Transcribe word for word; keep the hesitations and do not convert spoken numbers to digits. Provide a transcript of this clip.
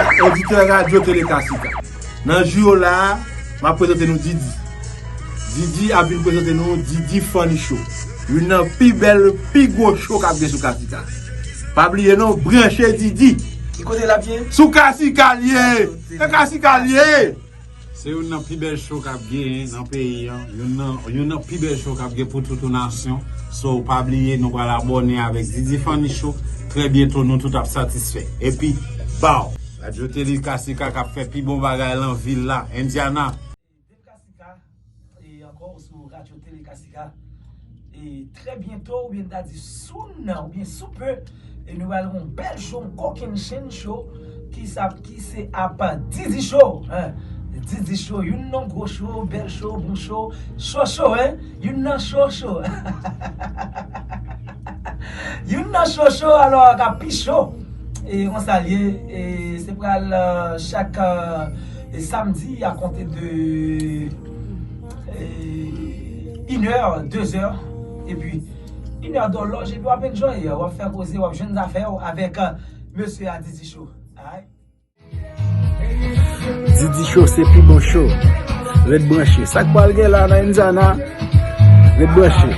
Oditè Radyo Tele Kasika, nan jou yo la a, m ap prezante nou Didi. Didi ap vin prezante nou Didi Funny Show. Youn nan pi bèl, pi gwo show k ap gen sou Kasika. Pa bliye non, branche Didi. Ki kote l ap ye? Sou Kasika l ye! Se Kasika l ye! Se youn nan pi bèl show k ap gen nan peyi an. Youn nan, youn nan pi bèl show k ap gen pou tout yon nasyon. So, pa bliye, nou pral abòne avèk Didi Funny Show. Trè byento, nou tout ap satisfè. Epi, baw! Radyo Tele Kasika k ap fè pi bon bagay lan vil la, Indiana. Tele Kasika, e ankò sou Radyo Tele Kasika. E trè byento, oubyen ta di soon, oubyen sou pe, e nou pral gen yon bèl show, yon kokennchenn show, ki sa, ki se ap Didi Show, hein. Didi Show, youn nan gwo show, bèl show, bon show, cho cho, hein. Youn nan cho cho. Youn nan cho cho, alò, k ap pi cho. E konsa l ye, e se pral, euh, chak, euh, e samdi a konte de, e, inè, dezè, epi inè dòlòj, epi w ap enjoy, w ap fè koze, w ap jwenn zafè w avèk, euh, mesye a Didi Show. Alright? Didi Show se pi bon show. Ret branche. Sa k pral gen la nan Indiana? Ret branche.